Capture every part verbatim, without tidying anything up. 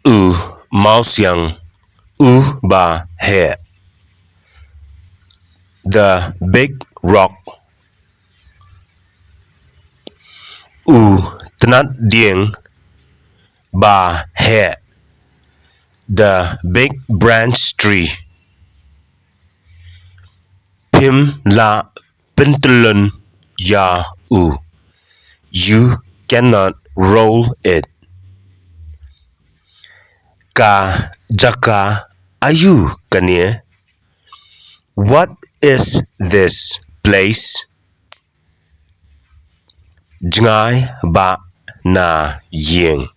U mawsiang, u ba heh. The big rock. U tnat dieng ba heh. The big branch tree. Phim lah pyntyllun ïa u. You cannot roll it. Ka jaka aïu kane? What is this place? Jngai bha na ïing.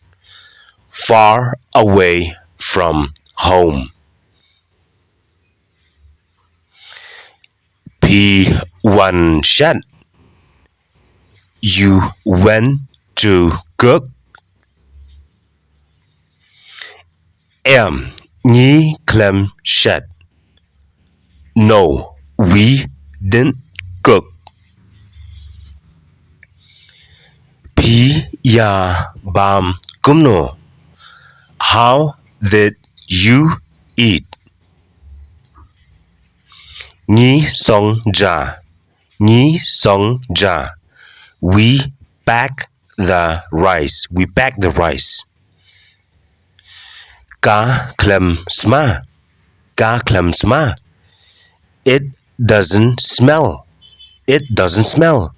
Far away from home. Phi wan shet? You went to cook? Em, ngi khlem shet. No, we didn't cook. Phi ïa bam kumno? How did you eat? Ngi song ja. Ngi song ja. We pack the rice. We pack the rice. Ka khlem sma. Ka khlem sma. It doesn't smell. It doesn't smell.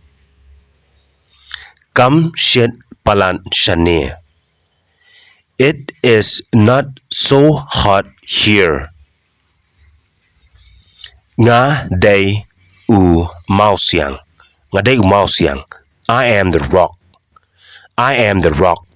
Kam shit palat shane. It is not so hot here. Nga dei u mawsiang. Nga dei u mawsiang. I am the rock. I am the rock.